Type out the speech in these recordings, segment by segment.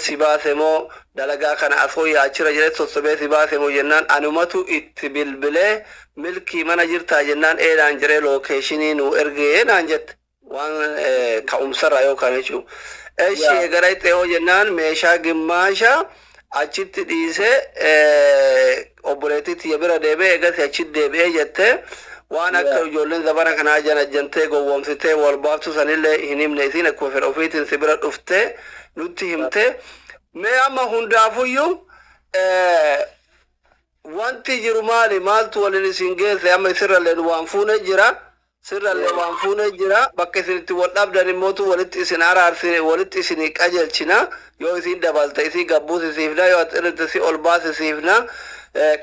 si baase moo, dalagaa kana asoo yaachira jedhee sossobee si baase moo jennaan, anumatu itti bilbilee, "Milkii, mana jirtaa?" jennaan, "Eedhaan" jedhee, location nuu ergee naan jette. Waan ka'umsarraa yookaan jechuudha. Eshi, gara itti hoo jennaan, meeshaa gimmaasha achitti dhiisee obboleettii tiyya bira deebi'ee, eegas achitti deebi'ee jette. Waan akka ijoolleen zabana kanaa janajjantee gowwoomsitee wal baaftu sanillee hin himne. Isiin akkuma fedha ofiitiin si bira dhuftee nutti himte. Mee amma hundaafuyyuu wanti jiru maali? Maaltu waliin isin geesse? Amma isirrallee waan fuune jira, sirrallee waan fuune jira. Bakka isin itti wal dhabdan immootu walitti isin araarsine, walitti isin qajeelchina. Yoo isin dabalte isii gabbuusisiifna, yoo ati irratti si ol baasisiifna.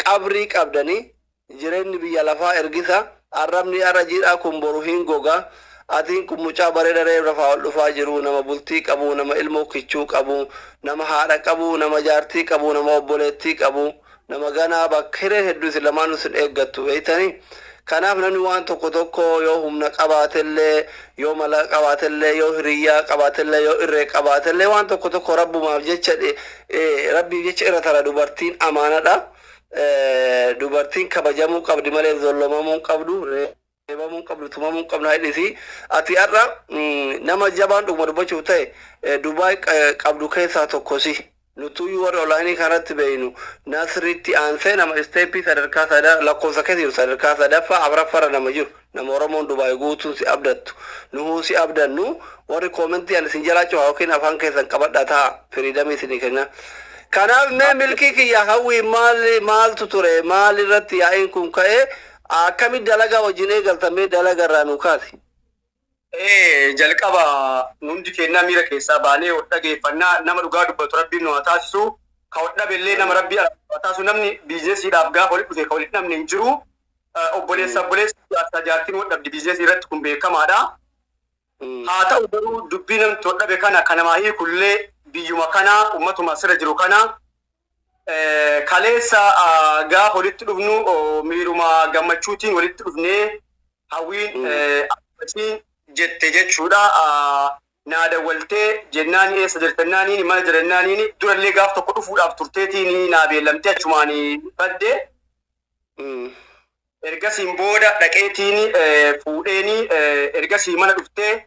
Qabrii qabdanii, jireenyi biyya lafaa ergisa. Arrabni arra jiidhaa kun boru hin goga. Atiin kun mucaa bareeda reef lafaa ol dhufaa jiru, nama bultii qabu, nama ilmoo kichuu qabu, nama haadha qabu, nama jaartii qabu, nama obboleettii qabu, nama ganaa bakka hiree hedduu isin lamaanuu isin eeggattu beeytanii. Kanaaf namni waan tokko tokko yoo humna qabaatellee, yoo mala qabaatellee, yoo hiriyyaa qabaatellee, yoo irree qabaatellee, waan tokko tokko rabbumaaf jecha, rabbiif jecha irra tara. Dubartiin amaanadha. Dubartiin kabajamuu qabdi malee zollomamuu hin qabdu, reebamuu hin qabdu, tumamuu hin qabdu. Haidhisi ati har'a nama jabaan dhuguma dubbachuuf ta'e Dubaay qabdu keessaa tokko si. Nutuyyuu warri online kanatti beeynu Nasritti aansee nama step sadarkaa sada lakkoofsa keessa jiru, sadarkaa sadaffaa afuraffaarra nama jiru, nama Oromoon Dubaay guutuun si abdattu, nuhuu si abdannu. Warri comment ani isin jalaa cufa yookiin afaan keessan qabadha ta'a, freedom isinii kenna. Kanaaf mee milkii kiyya, Hawwii, maal maaltu ture? Maal irratti yaa'iin kun ka'ee? Akkamitti dalagaa wajjin eegaltan? Mee dalaga irraa nu kaasi. Jalqaba hundi kennaa miira keessaa baanee wal dhageeffannaa. Nama dhugaa dubbatu rabbiin nu haa taasisu. Ka wal dhabe nama rabbii haa taasisu. Namni businessiidhaaf gaafa walitti dhufe ka walitti dhabne hin jiru. Obboleessa obboleessa, jaarsaa jaartiin wal dhabdi business irratti, kun beekamaadha. Haa ta'u garuu dubbii namni wal dhabe kana kanamaa hiikullee biyyuma kana ummatuma asirra jiru kana kaleessa gaafa walitti dhufnu miiruma gammachuutiin walitti dhufnee, Hawwiin akkasiin jette jechuudha. Naa dawwaltee jennaan, eessa jirtannaaniin, mana jirannaaniin, durallee gaaf tokko dhufuudhaaf turteetiin naa beellamtee achumaan badde. Ergasiin booda dhaqeetiin fuudheeni, ergasii mana dhuftee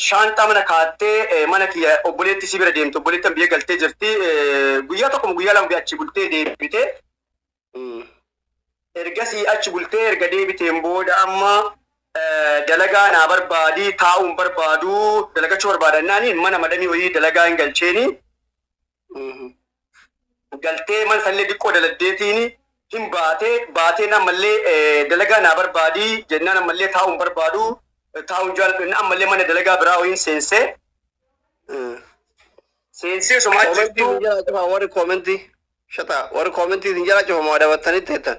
shaanxaa mana kaattee mana kiyya obboleetti si bira deemte. Obboleettiin biyya galtee jirti. Guyyaa tokko, guyyaa 2 achi bultee deebite. Ergasii achi bultee erga deebiteen booda amma dalagaa naa barbaadi, taa'uun barbaadu, dalagachuu barbaadannaan mana madamii wayii dalagaa hin galcheeni. Galtee mana sanillee xiqqoo daladdeetiin hin baatee. Baateen ammallee dalagaa naa barbaadi jennaan, ammallee taa'uun barbaadu, taa'uun jaalladhu, ammallee mana dalagaa biraa wayiin seensee seensee somaa Comment jirtu. Isin jala cufa warri comment. Shata, warri comment isin jala cufa moo dabattanii teettan.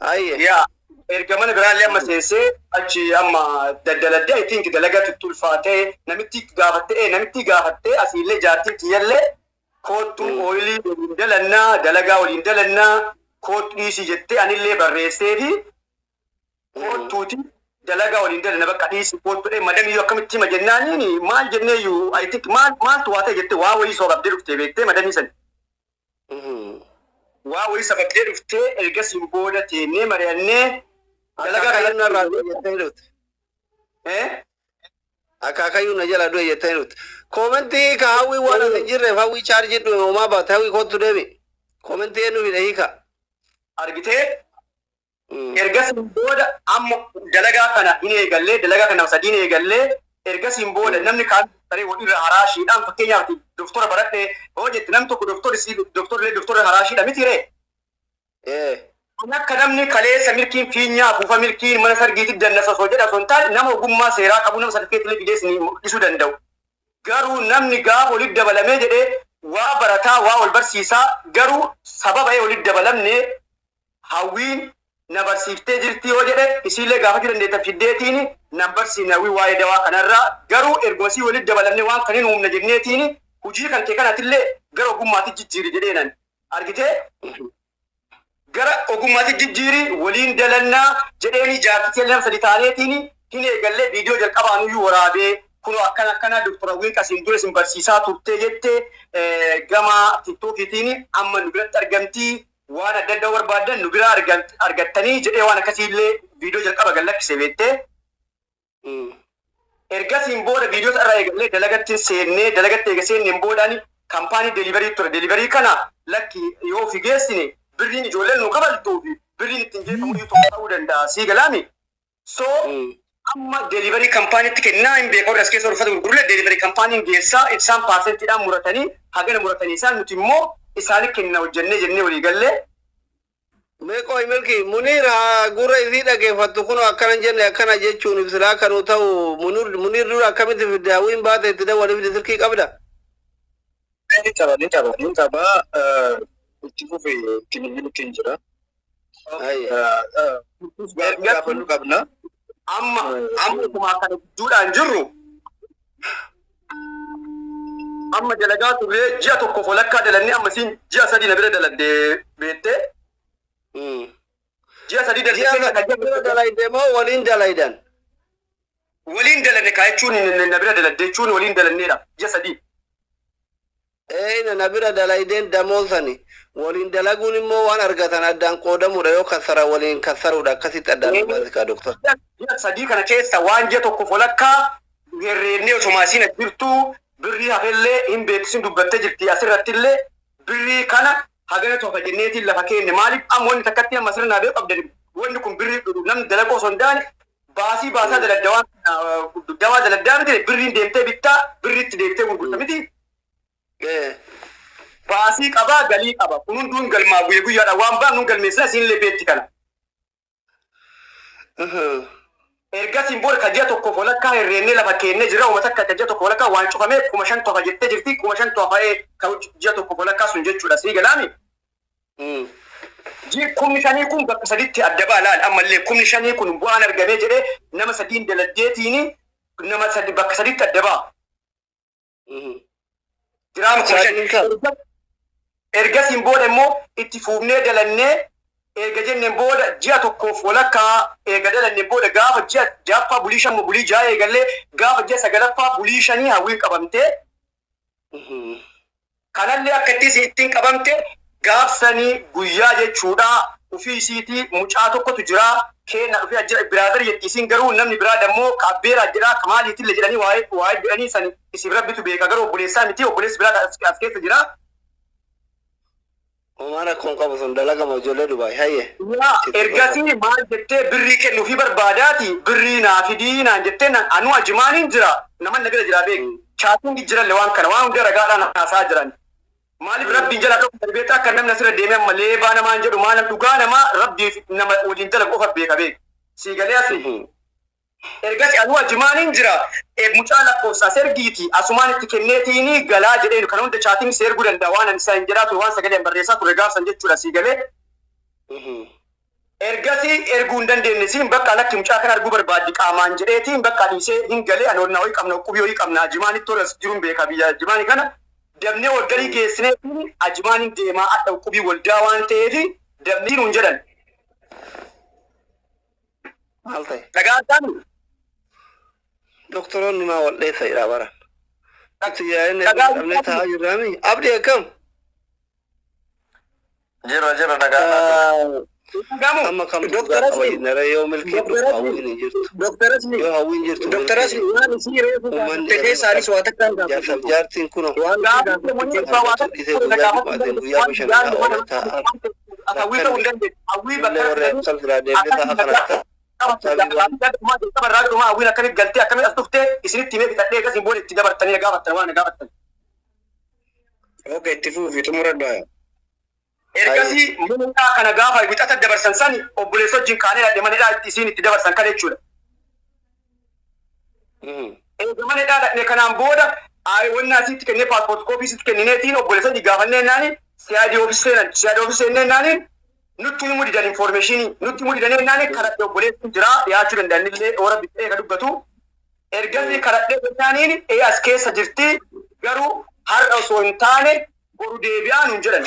Ayye. Yaa, erga mana biraallee amma seensee achi amma daddaladdee, I think dalagaa itti ulfaatee namitti gaafattee asiillee jaartii kiyyallee koottu ooyilii waliin dalannaa, dalagaa waliin dalannaa koottu dhiisii jettee, anillee barreesseefi, koottuuti dalagaa waliin dalanna, bakka dhiisii koottu dhee. Madamiyyuu akkamitti hima jennaaniin, maal jenneeyyuu, I think maal maaltu waa ta'e jettee, waa wayii soobabdee dhuftee beektee madamii sani. Waa wayii sababdee dhuftee, ergasiin booda teennee mari'annee dalagaa Akaakayyuun narraa du'e jettee dhufte. Eh? Akaakayyuun na jala du'e jettee dhufte. Comment ka Hawwii waan as hin jirreef, Hawwii chaarjii dhume homaa baate. Hawwii, kottu deemi. Comment eenyu fide hiika? Argitee, ergasiin booda amma dalagaa kana hin eegallee, dalagaa kana sadiin eegallee. Ergasiin booda namni kaan taree walirra haraashiidhaan, fakkeenyaaf doktora baradhe hoo jette, namni tokko doktorri si doktorri doktorri haraashiidha miti ree? Kan akka namni kaleessa milkiin fiinyaa afuufa, milkiin mana sargiitti dannasa osoo jedha osoo hin taane, nama ogummaa seeraa qabu, nama sartifikeetii fidee isin mul'isuu danda'u. Garuu namni gaafa walitti dabalamee jedhee waa barataa, waa wal barsiisaa, garuu sababa walitti dabalamne Hawwiin na barsiiftee jirti yoo jedhe, isiillee gaafachuu dandeetta fiddeetiin na barsiifne Hawwii waa'ee dawaa kanarraa. Garuu ergoosii walitti dabalamne waan kan hin uumne jenneetiin hojii kan kee kanatillee gara ogummaatti jijjiiri jedheenan argitee, gara ogummaatti jijjiiri, waliin dalannaa jedheeni, jaartii keenya nama sadi taaneetiin hin eegallee. Viidiyoo jalqabaanuyyuu waraabee Kunoo akkana akkana Doktor Hawwiin qasiin dura isin barsiisaa turtee jette gama TikTokiitiin amma nu biratti argamti waan adda addaa barbaaddan nu biraa argattanii jedhee waan akkasii illee viidiyoo jalqaba gad lakkise beektee. Ergasiin booda viidiyoo irraa eegallee dalagatti seennee dalagatti eega seenneen boodaan kampaanii delivery ture. Delivery kana lakki yoo ofi geessine birriin ijoolleen nu kafaltuu fi birriin ittiin geeffamu iyyuu tokko ta'uu danda'a. Sii galaami? So amma delivery kampaaniitti kennaa hin beeka warri as keessa uffata gurgurullee delivery kampaaniin geessaa isaan paasentiidhaan muratanii hagana muratanii isaan nuti immoo isaanii kenna hojjennee jennee walii gallee. Mee qoy Milki, Muniir haa gurra isii dhageeffattu kunoo akkana hin jenne akkana jechuun silaa akka nuu ta'u Munir Muniir dura akkamitti fidde hawwiin baate itti dawwali fide silkii qabda? Ni qaba ni qaba ni qaba itti fufi itti bilbilutti hin jira. Haye. Gaaffii gaafannu qabna. Amma amma akkuma akkana gidduudhaan jirru amma dalagaa turree ji'a tokkoof walakkaa dalannee amma isiin ji'a sadii na bira daladde beettee ji'a sadii dalagde Ji'a keessa sadii bira dalayde moo waliin dalaydan? Waliin dalanne kaa jechuun na bira daladde jechuun waliin dalanneedha ji'a sadii. Eeyna na bira dalaydeen damoosani. Waliin dalaguun immoo waan argatan addaan qoodamuudha yoo kassaran waliin kassaruudha akkasitti addaan nu baasi kaa Doktar. Ji'a sadii kana keessa waan ji'a tokkoof walakkaa herreennee osuma isiin as jirtuu birrii hafellee hin beeksisin dubbattee jirti asirrattillee birrii kana haganatu hafa jenneetiin lafa keenne maaliif amma wanni takkatti amma asirra naa beeku qabdani wanni kun birrii namni dalaguu osoo hin taane baasii baasaa daladda waan dawaa daladdaa miti birriin deemtee bittaa birriitti deebitee gurgurta miti Baasii qabaa galii qaba. Kun hunduun galmaa guyya guyyaadhaan waan baanu nun galmeessina isiinillee beetti kana. Ergasiin booda ka ji'a tokkoof walakkaa herreennee lafa keennee jirra. Uma takka ka ji'a tokko walakkaa waan cufamee 5000tu hafa jettee jirti. 5000tu hafa'ee ka ji'a tokkoof walakkaa sun jechuudha. Sii galaami? Ji kumni shanii kun bakka saditti adda ba'a laal ammallee kumni shanii kun bu'aan argamee jedhee nama sadiin daladdeetiini nama sadi bakka saditti adda ba'a. Diraama Sa'aatiin 5000. kam? Ergasiin booda immoo itti fuufnee dalannee erga jenneen booda ji'a tokkoof walakkaa erga dalanneen booda gaafa ji'a ja'affaa bulii shan moo bulii ja'a eegallee gaafa ji'a sagalaffaa bulii shanii hawwiin qabamtee Kanallee akka itti isin ittiin qabamte gaafsanii guyyaa jechuudha ufii isiitii mucaa tokkotu jira keenna dhufee ajjira brother jetti isiin garuu namni biraa dammoo ka abbeeraa jedha ka maaliitille jedhanii waa'ee waa'ee jedhanii san isin rabbitu beeka garuu obboleessaa miti obboleessi biraa as as keessa jira. Homaa rakkoon qabu sun dalagama ijoollee Dubaay hayye. Yaa ergasii maal jettee birrii kennuufii barbaadaati birrii naa fidii naan jettee naan anuu ajimaaniin jira naman na bira jiraa beeki chaatiingi jiralle waan kana waan hunda ragaadhaan haasaa jiran maaliif rabbiin jalaa dhoksan beektaa akka namni asirra deemee amma leebaa namaan jedhu maal dhugaa namaa rabbiif nama waliin dalagu qofa beeka beeki sii galee asii Ergasi anuu ajimaaniin jira mucaa lakkoofsa as ergiiti asumaan itti kenneetiini galaa jedheen kana hunda chatting si erguu danda'a waan ani isaan jedhaa ture waan sagaleen barreessaa ture gaafsan jechuudha sii galee. Ergasi erguu hin dandeenye siin bakka lakki mucaa kana arguu barbaaddi qaamaan jedheetiin bakka dhiisee hin galee ani onnaa wayii qabna qubii wayii qabna ajimaanitti tola as jiruun beeka biyya ajimaanii kana dabnee walgalii geessineetiin ajimaaniin deemaa adha qubii waldaa waan ta'eef dabnee nuun jedhan. Maal ta'e? Dhagaa isaanii. Doktoroonni maa wal dheessa jedhaa bara. Itti yaa'inni Dhagaa dhabnee taa'aa jirraami. Abdii akkam? Jira jira nagaa. Dhagamu. Amma kamtu Doktor dhugaa qaba Asli, jennere yoo milkii Doktor dhufu Asli, hawwiin hin jirtu. Doktor Asli, Yoo hawwiin jirtu Doktor Asli milkii waan isii reefu uummanni gaafatte keessaanis waa takka hin jaarsaaf gaafatu. jaartiin kunoo Waan isii Gaafa gaafatte namoonni keessaa. abbaa waa argatu dhiisee guyyaa jumaatiin guyyaa bashannanaa oolee taa'aa Hawwii ta'uu hin dandeenye. Hawwii illee bakka warra absal silaa deemnee taa'aa kana jalqaba irraa dhumaa hawwiin akkamitti galtee akkamitti as dhuftee isinitti himee fixadhee akkasiin booda itti dabartanii gaafattan waan gaafattan. Okay, itti fufi xumuradhu. Ergasii mana hidhaa kana gaafa wixata dabarsan sani obboleessa wajjin kaanee dhaqne mana hidhaa itti isiin itti dabarsan kana jechuudha. Eega mana hidhaa dhaqne kanaan booda wanni asitti kennee paaspoortii koopii sitti kennineetiin obboleessa wajjin gaafannee naani CID office seenan CID office seennee naani nutti himuu didan informeeshinii nutti himuu didanii naani karadhe obboleessi jira dhiyaachuu danda'anillee warra bitee ka dubbatu. Ergasii karadhee jennaaniin ee as keessa jirti garuu har'a osoo hin taane boru deebi'aa nuun jedhan.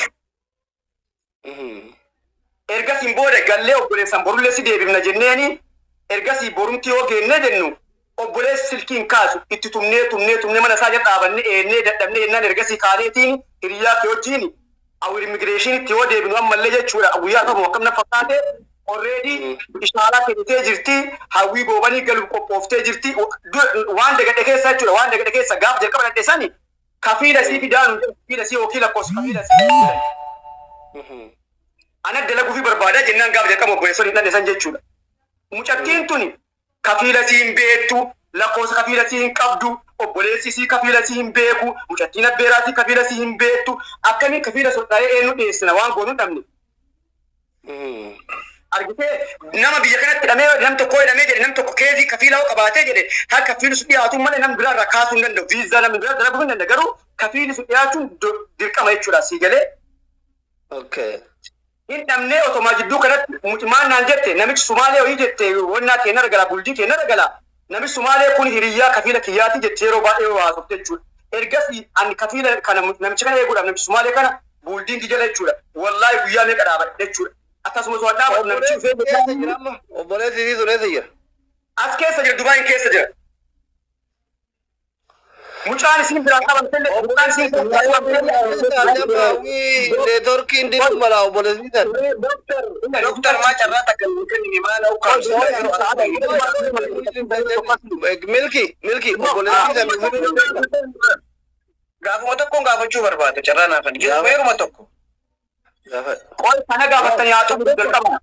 Ergasiin booda gallee obboleessan borullee si deebifna jenneeni ergasii borumti yoo geennee jennu Obboleessi silkii hin kaasu. Itti tumnee tumnee tumnee mana isaa jala dhaabannee eennee dadhabnee jennaan ergasii kaaneetiin hiriyaa kee wajjin awir immigireeshinitti yoo deebinu ammallee jechuudha guyyaa tokko akkam na fakkaate already ishaaraa kennitee jirti, Hawwii Goobanii galuuf qophooftee jirti. Waan dagadhe keessa jechuudha, waan dagadhe keessa gaaf jalqaba dhadhe sani kafiila sii fidaa nuun jedhu, kafiila sii yookiin lakkoofsa kafiila sii fidan. Ana dalaguufi barbaadaa jennaan gaaf jalqaba obboleessonni hin dhanne san jechuudha. Mucattiin tuni kafiila sii hin beektu, lakkoofsa kafiila sii hin qabdu, obboleessi isii kafiila sii hin beeku, mucattiin abbeeraa sii kafiila sii hin beektu. Akkamiin kafiila sodhaa'ee eenyu dhiyeessina waan goonu hin dhabne. Argitee, nama biyya kanatti hidhamee, nam tokko hidhamee jedhe, nam tokko keezii kafiila yoo qabaatee jedhe, haa kafiilli sun dhiyaatu malee nam biraa irraa kaasuu hin danda'u. Viizaa namni biraa dalaguu hin danda'a, garuu kafiilli sun dhiyaachuun dirqama jechuudha sii galee. Okay. Hin dhabnee otomaa jidduu kanatti mucmaan naan jette, namichi Sumaalee wayii jette, wannaa keennarra gala, bultii keennarra gala. Namichi Sumaalee kun hiriyyaa kafiila kiyyaati jette yeroo baay'ee yoo haasofte jechuudha. Ergasii ani kafiila kana, namicha kana eeguudhaaf namicha Sumaalee kana buuldiingii jala jechuudha. Wallaahi guyyaa meeqa dhaabadhe jechuudha. Akkasuma osoo an dhaabadhu namichi Obboleessi dhufee keessa jira amma. Obboleessi isii sun eessa jira? As keessa jira, Dubaayin keessa jira. Mucaan isin biraa qabamtellee, mucaan isin biraa qabamtellee. Neetworkiin diduu mala obboleessi san. Doktar, maa carraa takka hin kennine? Maal ukkaamsa? Milki, Milki, obboleessi san. Gaafuma tokkoon gaafachuu barbaada, carraa naaf kenni. Yeruma yeruma tokko. Gaafadhu. Qoy, kana gaafattanii haa xumuru jalqaba.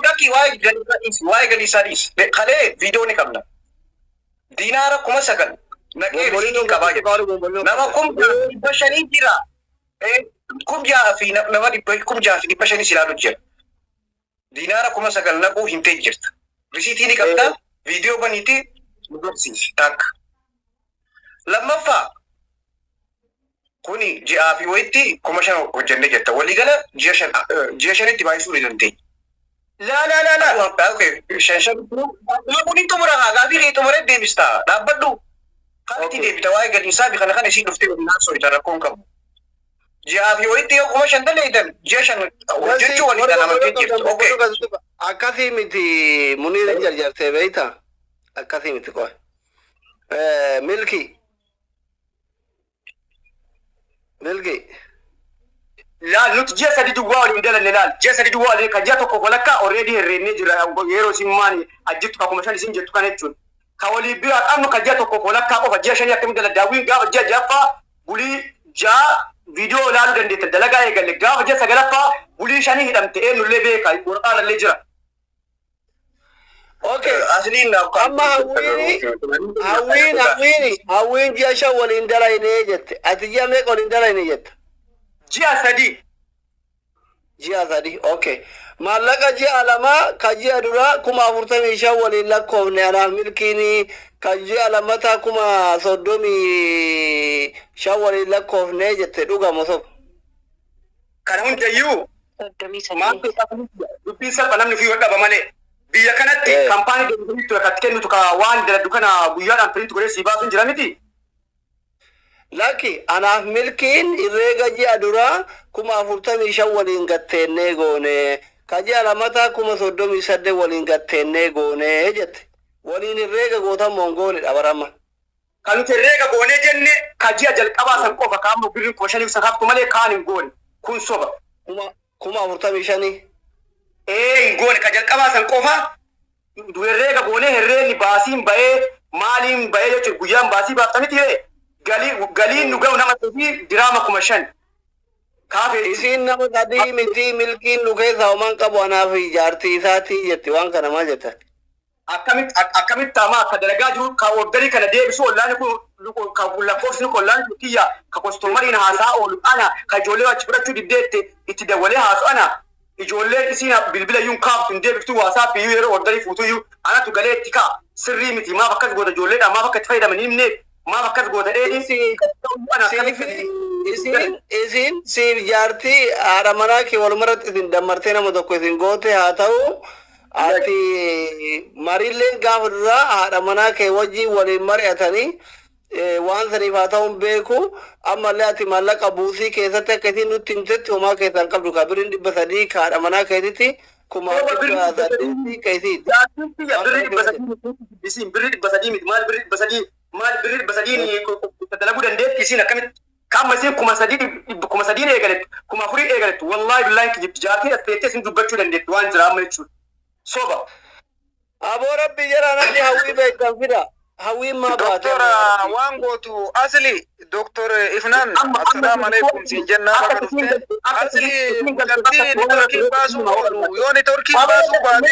Dhaqii waa'ee galii isaa dhiisi. Waa'ee galii isaa dhiisi. Kalee viidiyoo ni qabna. Diinaara 9,000 naqee risiitiin qabaa jedha. Nama 6,500 jira. 6,000 fi nama dhibba 6,500 ilaalu jira. Diinaara 9,000 naquu himtee jirta. Risiitii ni qabda. Viidiyoo baniitii nu garsiisi. Takka. Lammaffaa, kuni ji'aa fi wayitti 5,000 hojjennee jirta. Waliigala ji'a 5, ji'a 5tti baay'isuu ni dandeenya. Laa laa laa laa. Okay, shan shan. Kun hin xumura haa, gaafii kee xumuree deebista. Dhaabbadhu. Kan itti deebita waa'ee galiinsaa fi kana kana isii dhuftee waliin haasofta, rakkoon qabu. Ji'aa fi wayitti yoo 5,000 daleeydan, ji'a 5 hojjechuu waliin amantee jirtu. Okay. Akkasii miti, Muniir hin jarjartee beeyta. Akkasii miti, qoy. Milki. Milki. Laal, nuti ji'a 3 duwwaa waliin dalanne. Laal, ji'a 3 duwwaa waliin, kan ji'a tokko walakkaa already herreennee jira yeroo isin maani ajjittu ka 5,000 isin jettu kana jechuun. Ka walii biraa qabnu kan ji'a tokko walakkaa qofa, ji'a 5 akkamitti dala? Daawwiin gaafa ji'a ja'affaa bulii 6 viidiyoo ilaaluu dandeetta, dalagaa eegalle. Gaafa ji'a sagalaffaa bulii 5 hidhamte, eenyullee beeka, waraqaa jira. Okay. Asliin naaf Amma Hawwiini, Hawwiin, Hawwiini, Hawwiin ji'a 5 waliin dalaynee jette. Ati ji'a meeqa waliin dalayne jetta? Ji'a 3. Ji'a 3. Okay. Maallaqa ji'a 2 ka ji'a duraa 45,000 waliin lakkoofne anaaf Milkiini, ka ji'a lammataa 35,000 waliin lakkoofne jette, dhugamoo soba? Kana hundayyuu 38. Maaltu dubbiin salpha, namni ofii dhaba malee. Biyya kanatti kaampaanii deemtanii ture kan kennitu ka waan daladdu kana guyyaadhaan print godhee sii baasuun jira miti. Lakki, anaaf Milkiin herreega ji'a duraa 45,000 waliin gatteennee goone. Ka ji'a lammataa 38,000 waliin gatteennee goone jette. Waliin herreega gootan moo hin goone dhabarama? Kan nuti herreega goonee jenne ka ji'a jalqabaa san qofa, ka amma birriin 5,000 san haftu malee kaan hin goone. Kun soba. 45,000. Ee, hin goone, ka jalqabaa san qofa herreega goonee, herreegni baasiin ba'ee maaliin ba'ee jechuudha, guyyaan baasii baafta miti ree, galii galiin nu ga'u nama sadii diraama 5,000 kaafee. Isiin nama sadii miti, Milkiin nu keessaa homaan qabu, anaaf jaartii isaatii jetti, waan kana maal jetta? Akkamitti akkamitti ama akka dalagaa jiru ka orderii kana deebisu ollaan kun, ka lakkoofsni ollaan kun kiyya, ka customeriin haasaa oolu ana, ka ijoollee achi fudhachuu diddeette itti dawwalee haasu ana. Ijoolleen isiin bilbila iyyuu hin kaaftu, hin deebiftu, WhatsApp iyyuu yeroo orderii fuutu iyyuu anatu galee itti ka'a. Sirrii miti, maaf akkas goota, ijoolleedha maaf akka itti fayyadaman hin himneef, maaf akkas goota dheedhi ana. Siif isiin isiin siif jaartii haadha manaa kee walumarratti isin dammartee nama tokko isin goote haa ta'u, ati mariilleen gaafa duraa haadha manaa kee wajjin waliin mari'atanii waan saniif haa ta'uun beeku. Ammallee ati maallaqa buusii keessatti akka isiin nutti himtetti homaa keessaa hin qabdu, ka biriin 300 ka haadha manaa keetitti. Kumaa dhibba saddeetii ka isiiti. Jaartiin tiyya birrii 300 miti isiin birrii 300 miti maal birrii 300 maal birrii 300 dalaguu dandeetti isiin akkamitti kaamma isiin 3000 3000 eegalettu 4000 eegalettu wallaahi billaahi kijibdi jaartiin as teettee isin dubbachuu dandeetti waan jira amma jechuudha soba. Aboo rabbi jedhaa namni hawwii beektan fida. Hawwiin maa baate Doktor amma yaa rabbi. waan gootu asli Doktor Ifnaan Amma amma assalaamu alaikum siin jennaa akka baga isiin dhufte galte akka asli isiin galte bakka mucattii nitorkiin baasuu oolu yoo nitorkiin baasuu baate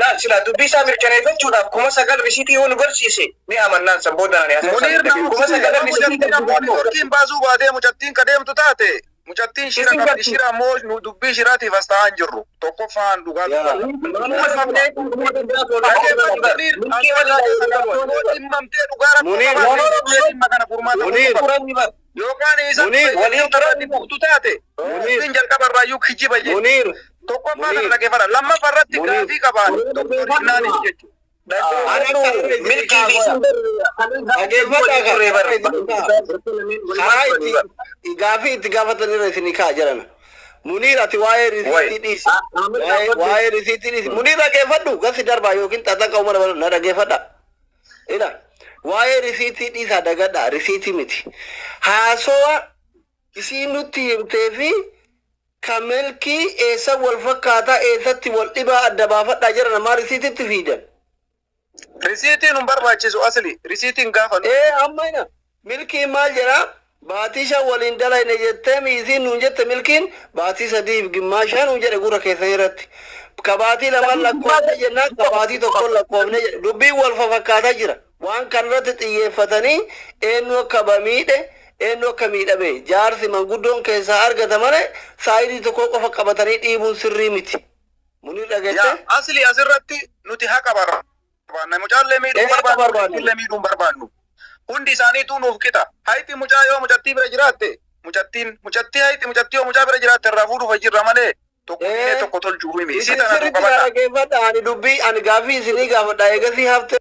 Laal silaa dubbii isaa mirkaneeffachuudhaaf 9000 risiitii yoo nu barsiise ni amannaan san booda ani haasawaa Muniir sana na hin obsi 9000 yoo risiitii mucattiin ammoo nitorkiin baasuu baatee mucattiin ka deemtu taate Mucattiin shira Isin qabdi. galti. Shira ammoo nu dubbii shiraatiif as taa'aa hin jirru. Tokkoffaan dhugaa Yaa. dubbanna. Lammaffaa dhaggeeffadhu Muniir Milkii as irraa waliin keessa galu ati. Yoo dhimmamtee dhugaa rakkoo Muniir. qabaatte dhufee dhimma kana furmaata godhuu Muniir. qabda. Yookaan isa Muniir. dhufe Waliin jettee turan. irratti buutu taate Muniir. dubbiin jalqaba irraayyuu kijiba jechuudha. Muniir. Tokkoffaa kana Muniir. dhaggeeffadha. Lammaffaa irratti Muniir. gaafii qabaan Doktor Ifnaanis jechuudha. Ani akka irra isinii Milkii kaa fi qoya. Dhaggeeffadhaa kaa. turre Irra isinii kaa. Karaa itti gaafii itti gaafatan irra isinii kaa jedhana. Muniir ati waa'ee risiitii dhiisi. Waa'ee risiitii dhiisi. Muniir dhaggeeffadhu gasi darbaa yookiin xaxaqa uumana balu na dhaggeeffadha. Ila waa'ee risiitii dhiisaa dagadha risiitii miti. Haasowa isiin nutti himtee fi Ka milkii eessan wal fakkaataa eessatti wal dhibaa adda baafadhaa jedhan ammaa risiititti fiidan. Risiitiin hin barbaachisu asli. Risiitiin gaafa nu. Ee amma ina milkiin maal jedha baatii shan waliin dalayne jettee miisiin nuun jette milkiin baatii sadiif gimmaashaa nuun jedhe gurra keessan irratti. Ka baatii lamaan lakkoofne jennaan ka baatii tokkoon lakkoofne jedhe dubbiin wal fafakkaataa jira. Waan kanarratti xiyyeeffatanii eenyu akka ba miidhe, eenyu akka miidhame jaarsi manguddoon keessaa argata malee saayidii tokkoo qofa qabatanii dhiibuun sirrii miti. Munir Yaa dhageettee? asli asirratti nuti haqa barbaanna. Mucaallee miidhuu Ee haqa barbaannu, barbaanna. mucattiillee miidhuu hin barbaannu. Hundi isaaniituu nuuf qixa. Hayti mucaa yoo mucattii bira jiraatte mucattiin mucattii hayti mucattii yoo mucaa bira jiraatte irraa fuudhuuf jirra malee tokko miidhee Ee tokko tolchuu himi. Isii isin tana nuu sirriitti na qabadhaa. dhaggeeffadha ani dubbii ani gaaffii isinii gaafadha eegasii hafte.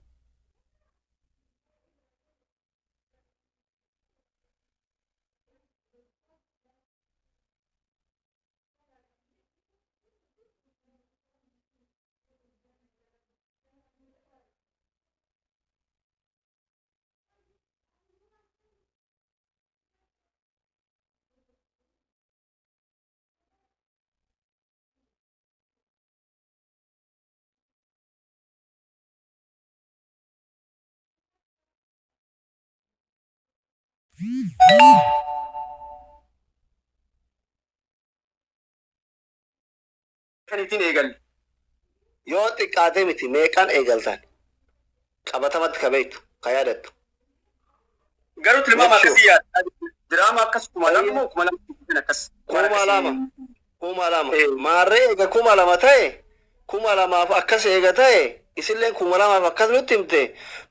Shaniitiin eegalle. Yoo xiqqaatee miti meeqaan eegaltan? Qabatamatti ka beektu, ka yaadattu. Garuu tilmaama Make sure. akkasii yaada. Diraama akkas 2000 moo 2500 akkas. Waan 2000. akkasii. 2000. Eh. Maarree eega 2000 ta'e, 2000f akkas eega ta'e, isilleen 2000f akkas nutti himte,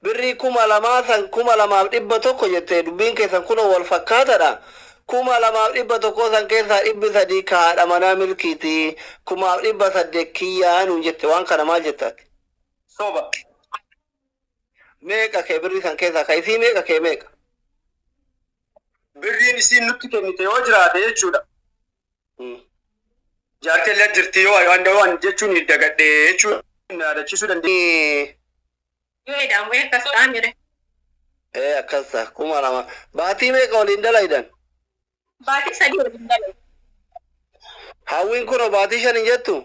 birrii 2000 san 2100 jette dubbiin keessan kunoo wal fakkaatadha. 2100 san keessaa 300 ka haadha manaa milkiiti, 1800 kiyyaa nuun jette waan kana maal jetta ati? Soba. Meeqa kee birrii san keessaa ka isii meeqa kee meeqa? Birriin isiin nutti kennite yoo jiraate jechuudha. Jaartii illee jirti yoo waan waan jechuun dagadhe jechuun na yaadachiisuu dandeenya. Yoo edaamu akkas ta'a mire. Ee akkas ta'a 2000. Baatii meeqa waliin dalaydan? Baatii sadii waliin dalayne. Hawwiin kunoo baatii shan hin jettu?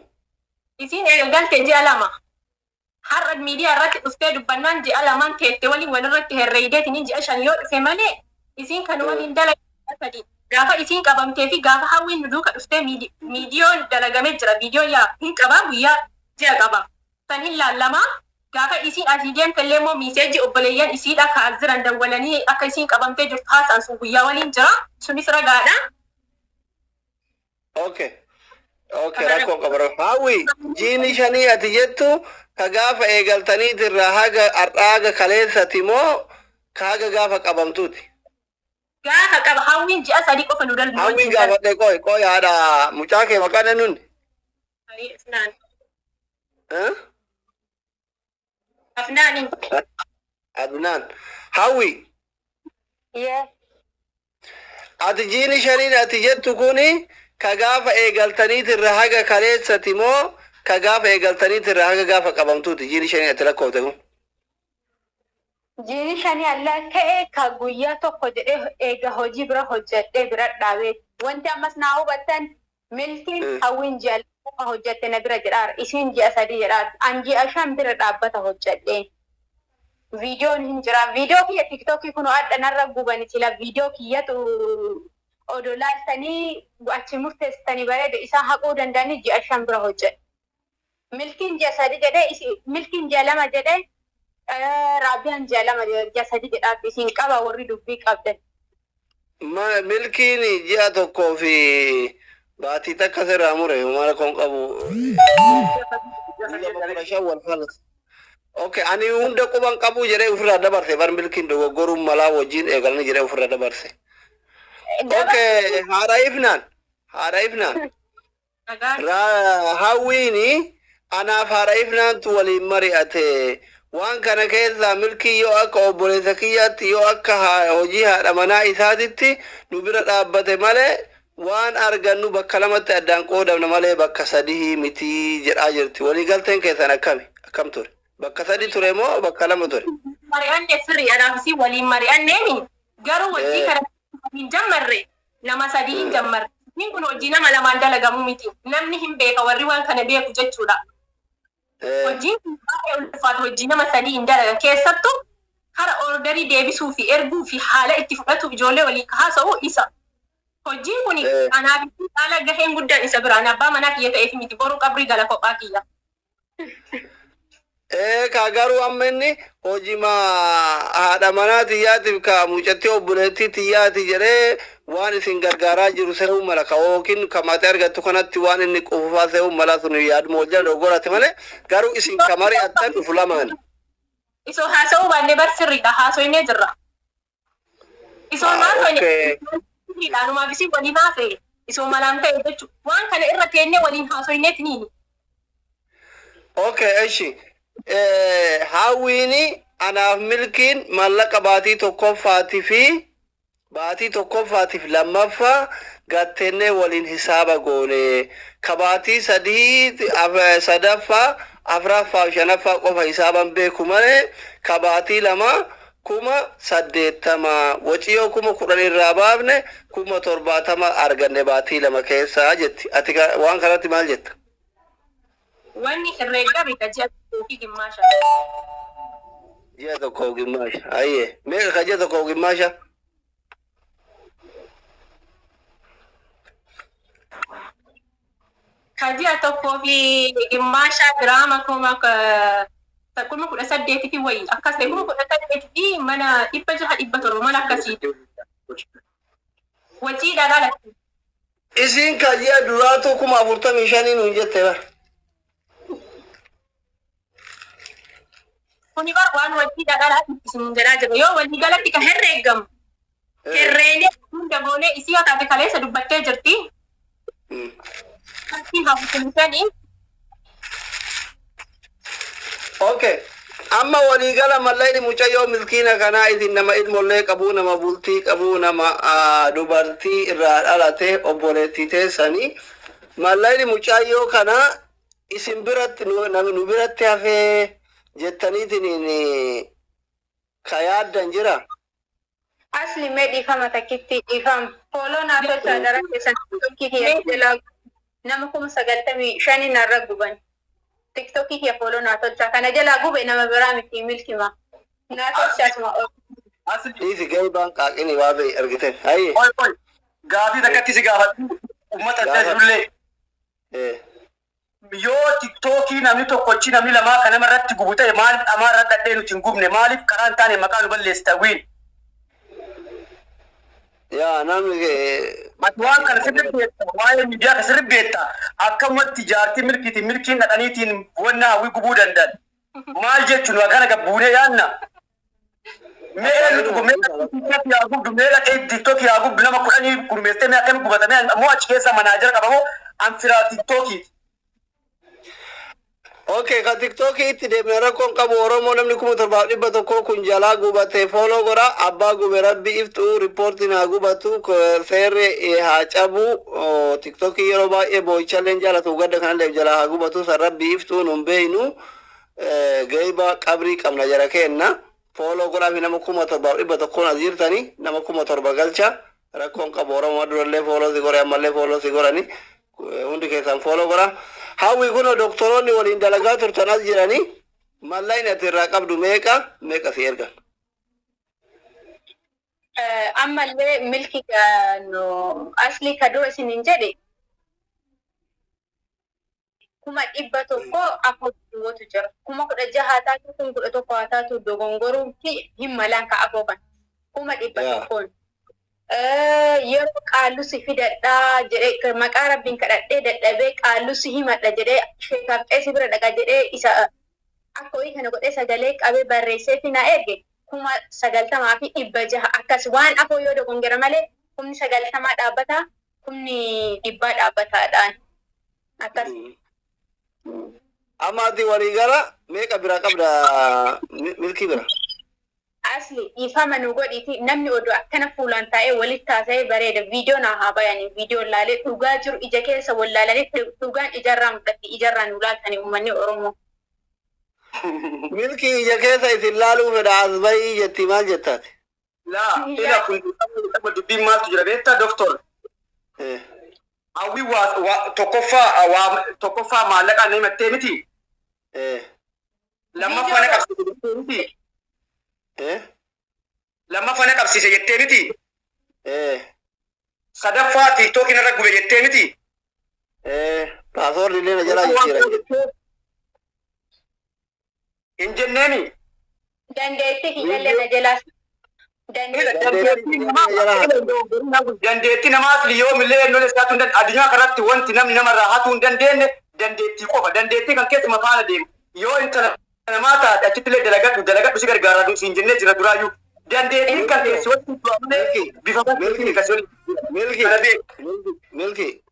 Isiin eega galte ji'a lama. Har'a miidiyaa irratti dhuftee dubbannaan ji'a lamaan teette waliin walirratti herreeydeetiniin ji'a shan yoo dhufe malee isiin kan waliin dalagde ji'a sadii. Gaafa isiin qabamtee fi gaafa hawwiin nu duuka dhuftee miidiyoon dalagamee jira. Viidiyoon yaa hin qabaa guyyaa ji'a qaba. San hin laallamaa. Gaafa isiin asii deemte illee immoo miiseejii obboleeyyan isiidha ka as jiran dawwalanii akka isiin qabamtee jirtu haasa'an sun guyyaa waliin jira. Sunis ragaadha. Okay. Okay, rakkoon qaba. Hawwi, jiini shanii ati jettu ka gaafa eegaltaniit irraa haga har'aa haga kaleessati moo ka haga gaafa qabamtuuti? Gaafa qaba hawwiin ji'a sadii qofa nu dalgu Hawwiin wajjin dalagu. gaafadhe qoy qoy haadha mucaa kee maqaan eenyuun? Afnaan. Eh? Afnaani. Adnaan. Hawwi, Yes. ati jiini shaniin ati jettu kuni Ka gaafa eegaltaniitirra haga kaleessati moo ka gaafa eegaltaniitirra haga gaafa qabamtuuti jiini shanii ati lakkoofte kun? Jiini shanii allaa ka'e ka guyyaa tokko jedhee eega hojii bira hojjedhee bira dhaabee. Wanti ammas naa hubattan Milkiin Hawwiin ji'a 2 qofa hojjette na bira jedhaara. Isiin ji'a 3 jedhaarti. An ji'a 5 bira dhaabbata hojjedhee. Viidiyoon hin jira. Viidiyoo kiyya tiktookii kunoo adha narra gubani sila viidiyoo kiyyatu odoo laaltanii achi murteessitanii bareeda isaan haquu danda'anii ji'a 5 bira hojjedhe. Milkiin ji'a 3 jedhee isi milkiin ji'a 2 jedhee Raabiyaan ji'a 2 ji'a 3 jedhaarti isin qaba warri dubbii qabdan. Ma milkiin ji'a tokkoo fi baatii takka sirraa mure homaa rakkoon qabu. Guyyaa 15 wal faana. Okay, ani hunda quban qabu jedhee ofirraa dabarse bar milkiin dogoggoruun malaa wajjin eegalanii jedhee ofirraa dabarse. Okay, haadha ifnaan haadha ifnaan. Nagaan. Hawwiini anaaf haadha Ifnaantu waliin mari'ate. Waan kana keessaa Milkiin yoo akka obboleessa kiyyaatti yoo akka hojii haadha manaa isaatitti nu bira dhaabbate malee waan argannu bakka lamatti addaan qoodamna malee bakka sadihii miti jedhaa jirti. Walii galteen keessan akkami? Akkam ture? Bakka sadi ture moo bakka lama ture? Mari'anne sirrii anaaf isii waliin mari'anneemi garuu hojii kana hin jammarre nama sadii hin jammarre. Hojiin kun hojii nama lamaan dalagamu miti. Namni hin beeka warri waan kana beeku jechuudha. Hojiin kun baay'ee ulfaata hojii nama sadii hin dalagan keessattuu kara orderii deebisuu fi erguu fi haala itti fudhatu ijoollee waliin haasa'u isa. Hojiin kun anaaf isii caala gaheen guddaan isa bira. Ani abbaa manaa kiyya ta'eef miti boru qabrii gala kophaa kiyya. Ee kaa garuu amma inni hojima haadha manaa tiyyaatiif ka mucattii obboleettii tiyyaati jedhee waan isin gargaaraa jiru se'uu mala ka yookiin ka maatii argattu kanatti waan inni qufufaa se'uu mala sun yaaduma wal jala dogoggorate malee garuu isin ka mari'attan dhufu lamaan. Isoo haasa'uu baannee bar sirriidha haasoynee jirra. Isoo Ah, haasofne okay. sirriidha anumaaf isin waliin haasa'e isoo malaan ta'e jechuudha. Waan kana irra teennee waliin haasoyneeti niini. Okay, eshi. Hawwiini anaaf milkiin maallaqa baatii tokkoffaatii fi baatii tokkoffaatiif lammaffaa gattennee waliin hisaaba goone. Ka baatii sadii sadaffaa afraffaa fi shanaffaa qofa hisaaban beeku malee ka baatii lama 80,000 wacii yoo 10,000 irraa baafne 70,000 arganne baatii lama keessa jetti. Ati waan kanatti maal jetta? Wanni herreegame ka ji'a tokkoo fi gimmaasha. Ji'a tokkoof gimmaasha. Hayyee. Meeqa ka ji'a tokkoof gimmaasha? Ka ji'a tokkoo fi gimmaasha giraama 18,000 fi wayii akkas ta'e 18,000 fi mana 600 700 mana akkasii. Waciidhaan alatti. Isiin ka ji'a duraatu 45,000 nuun jette bar. Kuni bar waan waciidhaan alaatti isiniin jedhaa jira. Yoo walii galatti ka herreeggamu herreenee hunda goonee isii yoo taate kaleessa dubbattee jirti. Qarshii 45. Okay. Amma waliigala mallayni mucayyoo miskiina kanaa isin nama ilmollee qabuu nama bultii qabuu nama dubartii irraa dhalate obboleettii teessanii mallayni mucayyoo kanaa isin biratti nu biratti hafee jettaniitiin ka yaaddan jira. Asli mee dhiifama takkitti dhiifama. Fooloo naa tolchaa dara keessan tiktokii kiyya jalaa nama 95,000 narra guban. Tiktokii kiyya fooloo naa tolchaa kana jalaa gube nama biraa miti milkima. Naa tolchaa asuma ol. Asli Dhiisi gahee qaaqini waa ta'e argite. Hayyee. Qoy qoy. Gaafii takkatti si gaafadhu. Uummata adda Gaafadhu. jirullee. Yoo tiktookii namni tokkochi namni lamaa kan nama irratti gubu ta'e maaliif dhamaa irra dhadhee nuti hin gubne maaliif karaa hin taane maqaa nu balleessita wiin. Yaa namni kee. Ati waan kana sirri beekta waa'ee miidiyaa kana sirri beekta akkamatti jaartii milkiitiin milkiin dhaqaniitiin wanna hawwii gubuu danda'an maal jechuun waa kana gabbuunee yaanna. Mee eenyu dhugu mee TikTok yaa gubdu mee dhaqee TikTok yaa gubdu nama kudhanii gurmeessitee mee akkami gubata mee ammoo achi keessa manaajara qaba moo an firaa TikTokiiti. Okay, ka TikTokii itti deemne rakkoon qabu. Oromoo namni 7100 kun jalaa gubate follow godha. Abbaa gube rabbi iftu, riippoortiin haa gubatu, seerri haa cabu. TikTokii yeroo baay'ee boo'ichallee jaalatu, gadda kanallee jalaa haa gubatu. San rabbi iftu, nun beeynu. Geeba qabrii qabna jara keenna. Follow godhaa fi nama 7100n as jirtanii nama 7000 galcha. Rakkoon qabu. Oromoo durallee follow si godhe, ammallee follow si godhani, hundi keessan follow godha. Hawwi, kunoo doktoroonni waliin dalagaa turtan as jiranii, mallaqni ati irraa qabdu meeqa meeqa si ergan? Ammallee milki no asli ka dura isinin jedhe 104,000 jira. 16,000 taatu, 11,000 haa taatu, dogongoruu fi hin malaan ka afoo kan kuma dhibba tokkoon. Yeroo qaallu si fidadhaa jedhee maqaa rabbiin kadhadhee dadhabee, qaallu si himadha jedhee, sheekaaf qeessi bira dhaqa jedhee, isa akka wayii kana godhee sagalee qabee barreessee fi na erge 90,600 akkas waan afoo yoo dogongora malee kumni 90 dhaabbataa, kumni dhibbaa dhaabbataadhaan akkas. Amma ati walii gara meeqa bira qabda milkii bira? Asli dhiifama nu godhiiti, namni oduu akkana fuulaan taa'ee walitti taasa'ee bareeda. Viidiyoo naa haa bayanii, viidiyoo laalee dhugaa jiru ija keessa wallaalanii, dhugaan ijarraa mul'atti, ijarraa nu laaltanii uummanni Oromoo. Milkii ija keessa isin laaluu fedha, as bahii jetti, maal jettaati? Laa, ila kun dubbiin maaltu jira beektaa, doktor? Hawwi waa tokkoffaa, waa tokkoffaa maallaqaan na himattee miti. Lammaffaa na qabsiise jettee miti. Lammaffaa na qabsiise jettee miti. Sadaffaa TikTokiin irra gube jettee miti. Password illee na jalaa jijjiira jette. Hin jenneeni. Dandeettii kiyyallee na jalaa dandeettii. Dandeettii namaas yoomillee eenyuun isaatu hin dandeenye. Addunyaa kanarratti wanti namni namarraa hatuu hin dandeenye dandeettii qofa. Dandeettii kan keessuma faana deemu. Yoo intala namaa taate achitti illee dalagadhu dalagadhu, si gargaaraa siin jennee jira duraayyuu. Dandeettiin kan keessi walitti malee bifa Milki. kan walitti. Milki. Kana beeku. Milki.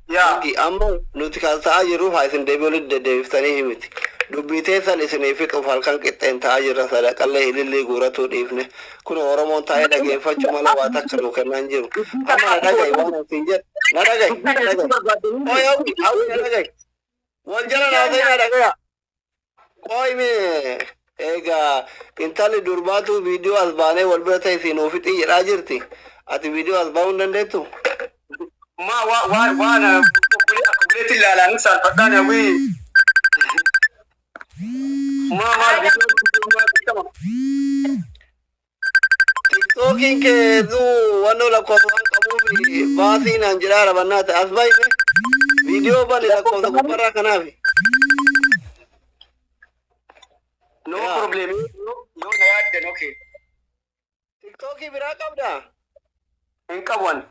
Yaa. Milki, amma nuti kan ta'aa jirruuf haa isin deebii walitti deddeebiftanii himiti. Dubbii teessan isinii fixuuf halkan qixxeen ta'aa jirra, sadaqallee ilillii guuratuu dhiifne. Kun Oromoon taa'ee dhageeffachuu malee waa takka nuu kennaa hin jiru. Amma na dhaga'i waan isin jedhu. Na dhaga'i. Na dhaga'i. Qoy hawwi, hawwi, na dhaga'i. Wal jala naasee na dhagaya. Qoy mee, egaa intalli durbaatu viidiyoo as baanee wal bira ta'e siin nuu fixii jedhaa jirti. Ati viidiyoo as baa'uu hin dandeettu? Ma waa waa waan akka buleetti ilaalanii saalfadhaan hawwii. Ma maal viidiyoo? TikTokiin kee hedduu wannoo lakkoofsa waan qabuuf baasii naan jedhaa rabannaa ta'e, as bahi mee. Viidiyoo bani lakkoofsa gubbarraa kanaafi. No Yaa. problem, yoo na yaaddan, okay. TikTokii biraa qabdaa? Hin qabu ani.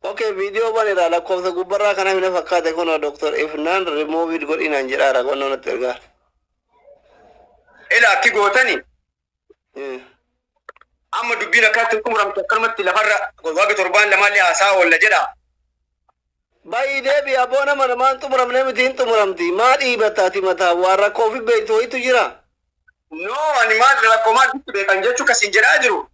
Okay, viidiyoo banira lakkoofsa gubbarraa kanaaf na fakkaate. Kunoo Dr. Ifnaan remove godhi naan jedhaara, qonnoo natti ergaa. Ila akki gootani amma dubbiin akkanatti xumuramte, akkanumatti lafarra waaqa torbaan lamaallee haasaa oolla jedha. Bayi deebi aboo, nama namaan xumuramne miti, hin xumuramti. Maa dhiibattaati mataa waan rakkoo ofi beektu wayitu jira. No, ani maal rakkoo maal sitti beekan jechuu kasiin jedhaa jiru.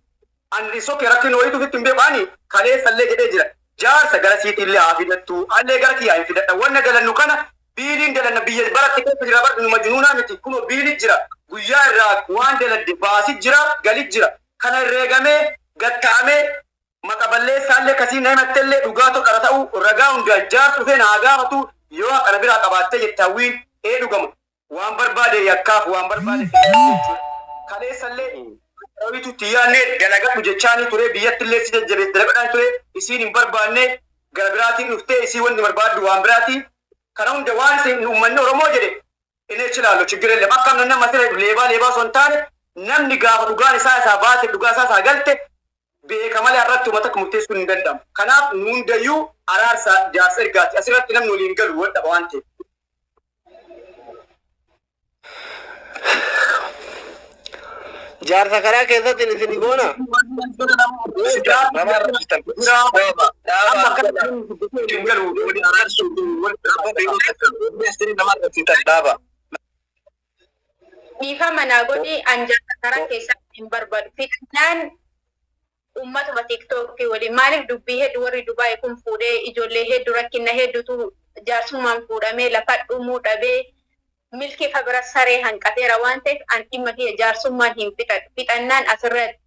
Ani sokke rakkin wayitu sitti hin beeku, ani kaleessallee jedhee jira. Jaarsa gara siitillee haa fidattu, allee gara kiyyaa hin fidadha. Wanna dalannu kana biiliin dalanna, biyya baratti keessa jira bar, numa junuunaa miti. Kunoo biili jira. Guyyaa irraa waan daladde baasi jira, gali jira. Kana herreegamee gatta'amee maqa balleessaallee kasiin na himattellee dhugaa tokko ta'uu ragaa hundaan jaarsa dhufee na haa gaafatu. Yoo haqana biraa qabaattee jette hawwiin ee dhugama. Waan barbaade yakkaaf waan barbaade jechuudha. Kaleessallee rawitu itti yaadne dalagadhu jechaanii ture, biyyattillee si jajjabeesse dalagadhaan ture, isiin hin barbaanne, gara biraatiin dhuftee isii wanti barbaaddu waan biraati. Kana hunda waan isin uummanni Oromoo jedhe inni ilaalu ችግር የለም. Akkam nama siree leebaa leebaa osoo hin taane, namni gaafa dhugaan isaa isaa baate, dhugaa isaa isaa galte beeka malee irratti uummata akka murteessuun hin danda'amu. Kanaaf nu hundayyuu araarsa jaarsa ergaati. Asirratti namni waliin galu wal dhaba waan ta'eef. Jaarsa karaa keessatti isin goona. Nama arrabsitan. Amma akka hin galu wali araarsuu Nama arrabsitan dhaaba. Dhiifama naa godhi, an jaarsa karaa keessatti hin barbaadu. Fitnaan ummatuma TikTokii waliin maaliif dubbii hedduu warri Dubaay kun fuudhee ijoollee hedduu rakkina hedduutu jaarsummaan fuudhamee lafa dhumuu dhabee milkii kabira saree hanqateera waan ta'eef an dhimma kiyya jaarsummaan hin fixadhu. Fixannaan asirratti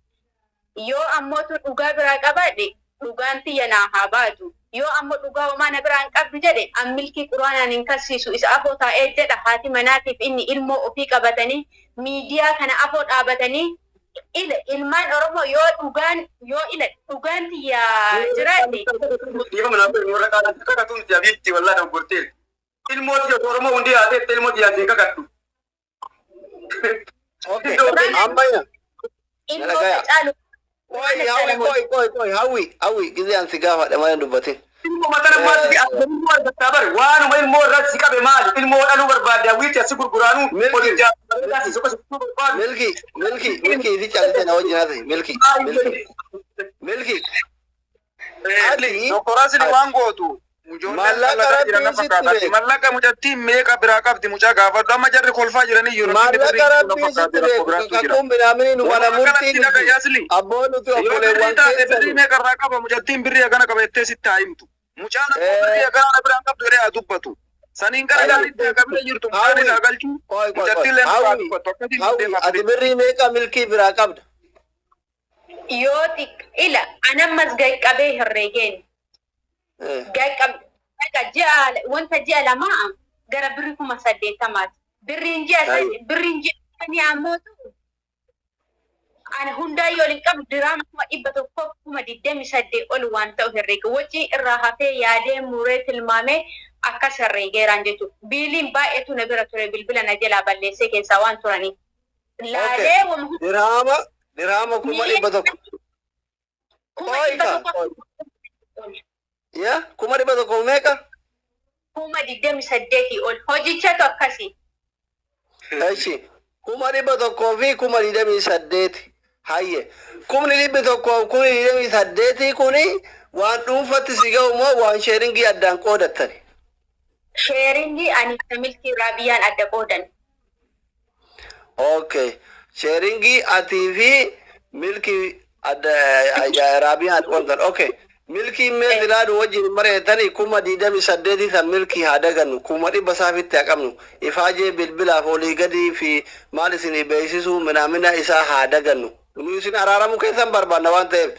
yoo ammootu dhugaa biraa qabaadhe dhugaan tiyya naa haa baatu. Yoo ammoo dhugaa homaa na biraa hin qabdu jedhe an milkii quraanaan hin kassiisu, isa afoo taa'ee jedha. Haati manaatiif inni ilmoo ofii qabatanii miidiyaa kana afoo dhaabatanii ila ilmaan Oromoo yoo dhugaan yoo ila dhugaan tiyya jiraate. Dhiifama naa godhi, warra qaalan kakatuun si abiitti wallaa dogoggortee. Ilmoo tiyya Oromoo hundi yaateette ilmoo tiyya siin kakattu. Okay. Amma ina. Ilmoo Nalagaya. caalu. Qoy Hawwi, qoy qoy qoy, Hawwi, Hawwi, gizee an si gaafadhe malee hin dubbatin. Ilmoo matana maal si ilmoo argattaa bare waanuma ilmoo irratti si qabe maali ilmoo dhaluu barbaadde hawwiitti asi gurguraanuu Milki. ol ijaaruu si soqa si barbaadu. Milki, Milki, Milki, isi caalise na wajjin haasa'e. Milki, Milki, Milki. Ati Doktor Asli waan gootu. Ijoolleen Maallaqa dalagaa jiran Rabbiin na sitti fakkaata. beeka. Mallaqa mucattiin meeqa biraa qabdi mucaa gaafadhu. Amma jarri kolfaa jiranii jiru. Maallaqa Rabbiin sitti beeku kakkuun binaamini nu mana murtii miti. Asli. Abboo nuti Yoo birrii obboleewwan taate birrii keessani. meeqa irraa qaba mucattiin birrii hagana qaba jettee sitti haa himtu. Mucaan ammoo birrii hagana na biraan qabdu jedhee haa dubbatu. Saniin gara gaariitti haa qabee jirtu mucaan Hawwi. isaa galchuu Qoy qoy qoy. mucattiin leen haa Hawwi, dubbatu. Akkasiin Hawwi, deema. ati birrii meeqa milkii biraa qabda? Yoo xiq ila anammas gaqqabee herreegeen gaqqab ji'a wanta ji'a lamaa gara birri 80,000ti. Birriin ji'a birriin ji'a shanii ammoo ani hundaayyuu waliin qabu diraama 128,000 ol waan ta'u herreega. Wacii irraa hafee yaadee muree tilmaamee akkas herreegeeraan jechuudha. Biiliin baay'eetu na bira ture, bilbila na jalaa balleessee keessaa waan turaniif. Laalee wama Dirhaama 100,000. kuma Qoy dhibba ka. tokko Yaa 100,000 meeqa? 28,000 ol hojichatu akkasii. Eshi 128,000. Hayye. 128,000 kuni waan dhuunfatti si ga'u moo waan sharingii addaan qoodattani? Sharingii ani milkii Raabiyaan adda qoodan. Okay. Sharingii atii fi milkii adda Raabiyaan qoodan. Okay. Milkii mee silaadhu wajjin mareetanii 28,000 san milkii haa dagannu, 100,000 saafitti haa qabnu, ifaajee bilbilaaf olii gadii fi maal isinii beeksisuu minaamina isaa haa dagannu. Nu isin araaramuu keessan barbaanna waan ta'eef.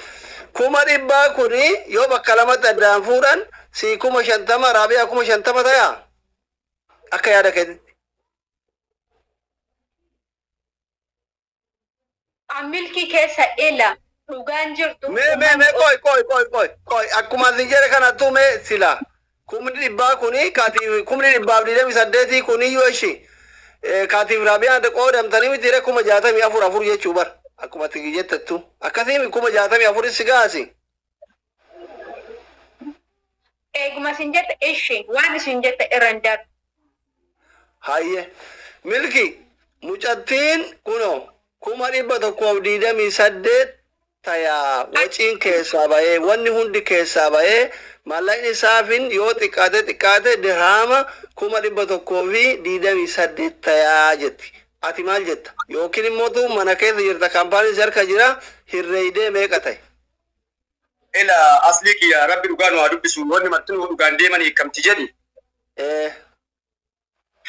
100,000 kuni yoo bakka lamatti addaan fuudhan si 50,000, Raabiyaa 50,000 tayaa? Akka yaada keetitti. Milkii keessa ila dhugaan jirtu. Mee mee mee, qoy qoy qoy qoy qoy, akkuma isin jedhe kanattuu mee sila 100,000 kuni kaatiif 128,000 kuni yoo ishi kaatiif Raabiyaan qoodamtanii miti ree, 64,000 afur jechuu bar akkuma ati jettettu akkasiin 64,000 si gaasi. Eeguma isin jette ishi waan isin jette irra hin darbu. Hayye. Milki, mucattiin kunoo 128,000 tayaa, waciin keessaa bahee, wanni hundi keessaa bahee, maallaqni saafin yoo xiqqaate xiqqaate dirhaama 128,000 tayaa jetti. Ati maal jetta? Yookiin immoo mana keessa jirta, kaampaaniin si harka jira, herreeydee meeqa ta'e? Ila aslii kiyya rabbi dhugaa nu haa dubbisu, wanni martinuu dhugaan deeman hiikamti jedhi.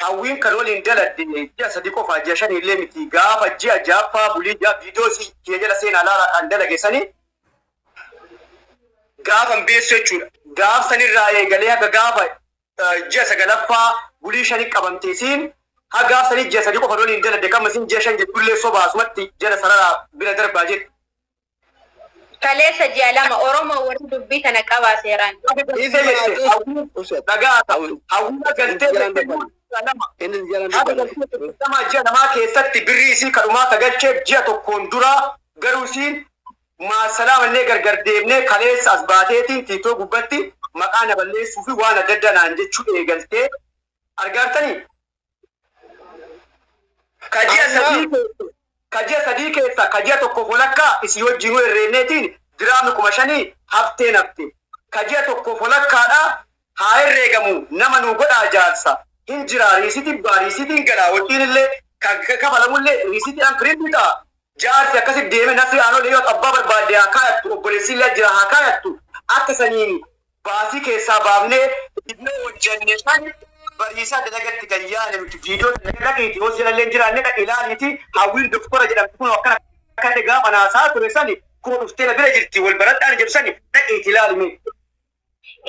Hawwiin kan waliin daladde ji'a 3 qofa, ji'a 5 illee miti. Gaafa ji'a ja'affaa bulii ji'a viidiyoo si kiyya jala seenaa laalaa kan dalage sani gaafa hin beessu jechuudha. Gaaf sanirraa eegalee haga gaafa ji'a sagalaffaa bulii shani qabamte isiin haga gaaf sanii ji'a 3 qofa waliin daladde kan isin ji'a 5 jettullee sobaasumatti jala sararaa bira darbaa jedhu. Kaleessa ji'a 2 Oromoo warri dubbii kana qabaa seeraan. Dhagaa hawwiin galtee 2. Inni jalaan Haga dubbanne. galtee ji'a 2 keessatti birrii isii kadhumaa kagalcheef ji'a tokkoon dura, garuu isiin maasalaamallee gargar deemnee kaleessa as baateetiin tiitoo gubbatti maqaa na balleessuu fi waan adda addaa naan jechuu eegaltee argaartanii. Ka ji'a 3 keessa Ka ji'a 3 keessa ka ji'a tokkoof walakkaa isii wajjinuu herreenneetiin diraamni 5,000 hafteen hafte. Ka ji'a tokkoof walakkaadhaa haa herreegamu nama nuu godhaa jaarsa. Hin jiraa riisitiin ba'a riisitiin galaa waciinillee ka kafalamullee riisitiidhaan piriinti ta'a. Jaarsi akkasitti deeme Nasri Aanolee yoo abbaa barbaadde haa kaayattu obboleessillee jira haa kaayattu akka saniin baasii keessaa baafnee viidiyoo hojjanne san bariisaa dalagatti gad yaane nuti viidiyoo sana dhaqiiti yoo si jalallee hin jiraanne dhaqi ilaaliiti Hawwiin doktora jedhamti kunoo akkana akkana jedhe gaafa naasaa ture sani kunoo dhuftee na bira jirti wal baradhaan jedhu sani dhaqiiti ilaali mee.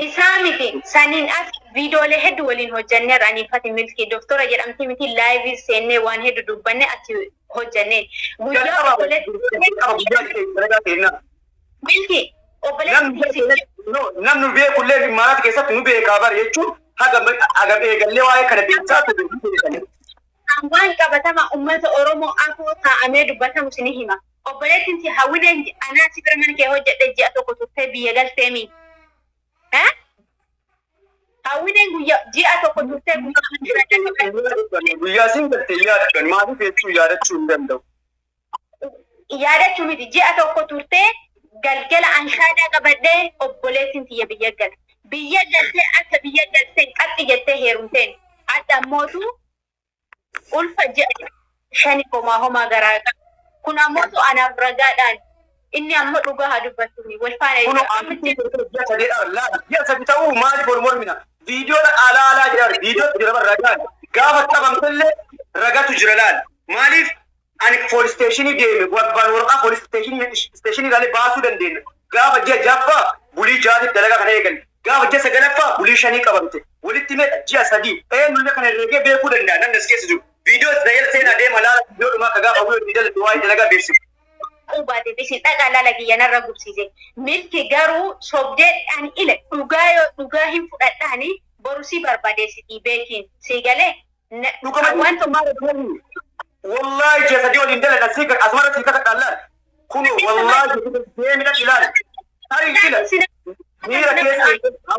Isaa miti saniin as viidiyoolee heddu waliin hojjanneerra anii fati milkii doktora jedhamti miti laayivii seennee waan heddu dubbanne achi hojjanneen guyyaa Jalqaba obboleetti jalqaba guyyaa dalagaa keennaa. milkii Namni obboleetti no, namni nu beekullee maaraati keessatti nu beekaa bar jechuun haga hagam eegallee waa'ee kana beektaa ture nu beekani. Waan qabatama ummata Oromoo afoo taa'amee dubbatamu sini hima. Obboleettiin si hawwileen anaa si bira mana kee hojjedhe ji'a tokko turtee biyya galteemi. Eh? Hawwileen guyya ji'a tokko turtee guyyaa mana bira Guyyaa siin galte yaadadhan maaliif jechuu yaadachuu hin danda'u. Yaadachuu miti ji'a tokko turtee galgala anshaadaa qabadhee obboleettiin tiyya biyya galte. Biyya galtee akka biyya galteen qaxxi jettee heerumteen. Adda ammootu ulfa ji'a shani homaa homaa garaa qaba. Kun ammootu anaaf ragaadhaan inni ammoo dhugaa haa dubbatuuni wal faana Kuno jechuudha. Amma ji'a sadeedha laal ji'a sadi ta'uu maaliif wal mormina viidiyoodha alaa alaa jira viidiyootu jira bar ragaan gaafa qabamtellee ragatu jira laal maaliif Ani police station deeme warqaan warqaa police station station ilaalee baasuu dandeenya. Gaafa ji'a ja'affaa bulii ja'aatiif dalagaa kana eegalle. Gaafa ji'a sagalaffaa bulii shanii qabamte. Walitti meeqa ji'a 3. Eenyullee kana herreegee beekuu danda'a namni as keessa jiru. Viidiyoo isa jala seenaa deema laala viidiyoo dhumaa ka gaafa hawwii hojii jalatti waa'ee dalagaa beeksisu. Ta'uu baateef isin dhaqaa laala kiyya narra gubsiise. Milki garuu sobdee ani ila dhugaa yoo dhugaa hin fudhadhaani boru si barbadeessitii beekiin sii galee Dhugama waan tokko maal godhani? Wallahi ji'a sadii waliin dalagan sii asumara sii kakadhaan laal. Kun wallahi deemi dhaqi ilaali. Tarii fila miira keessa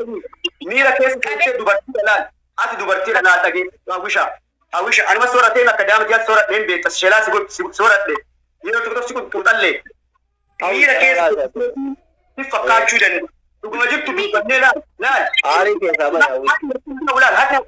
miira keessa seentee dubartiidha laal. Ati dubartiidha laal dhageeffadhu hawwisha. Hawwisha anuma sooratee akka daama tiyaa sooradheen beekta shelaa si sooradhe. Yeroo tokko tokko si qunxuuxallee. Miira keessa si fakkaachuu danda'a. Dhuguma jirtu dubbannee laal laal. Aarii keessaa bahe hawwi. Laal hadha.